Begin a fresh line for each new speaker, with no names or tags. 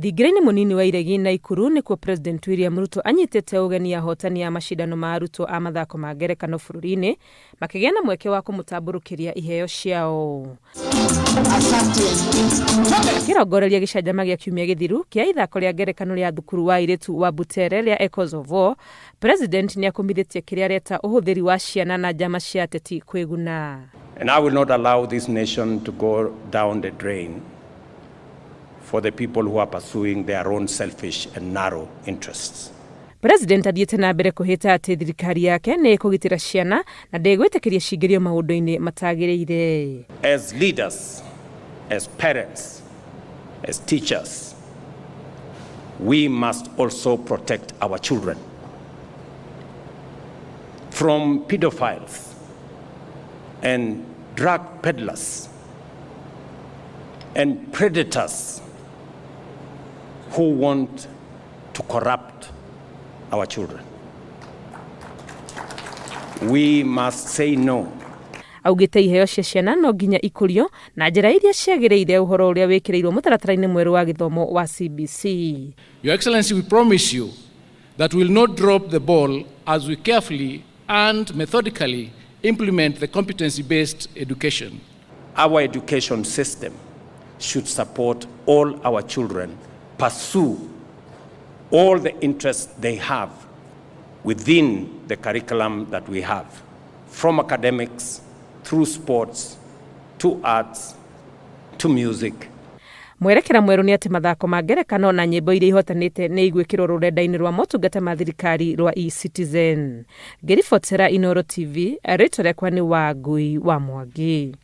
Thingira-inĩ mũnini wa Iregi Naikuru nĩkuo President William Ruto anyitĩte ũgeni ahotani a macindano ma arutwo a mathako ma ngerekano bũrũri-inĩ makĩgĩa na mweke wa kũmũtambũrũkĩria iheo ciao. Akĩrongoreria gĩcanjama gĩa kiumia gĩthiru kĩa ithako rĩa ngerekano rĩa thukuru wa airĩtu wa Butere rĩa Echoes of War, President nĩakũmithĩtie kĩrĩa areta ũhũthĩri wa ciana na njama cia ateti kwĩguna.
And I will not allow this nation to go down the drain for the people who are pursuing their own selfish and narrow interests.
President athiĩte na mbere kũhĩta atĩ thirikari yake nĩ ĩkũgitĩra ciana na ndĩgwĩtĩkĩria cingĩrio maũndũ-inĩ matagĩrĩire.
As leaders, as parents, as teachers, we must also protect our children from pedophiles and drug peddlers and predators who want to corrupt our children. We must say no.
Augĩte iheo cia ciana no nginya ikũrio na njĩra iria ciagĩrĩire ũhoro ũrĩa wĩkĩrĩirwo mũtaratara-inĩ mwerũ wa gĩthomo wa CBC.
Your Excellency, we promise you that we will not drop the ball as we carefully and methodically implement the competency-based education.
Our education system should support all our children pursue all the interests they have within the curriculum that we have, from academics through sports to arts to music.
Mwerekera mwerũ nĩ atĩ mathako ma ngerekano na nyĩmbo iria ihotanĩte nĩ igwĩkĩrwo rũrenda-inĩ rwa motungata ma thirikari rwa eCitizen. Ngĩribotera Inooro TV, rĩtwa rĩakwa nĩ Wangui wa Mwangi.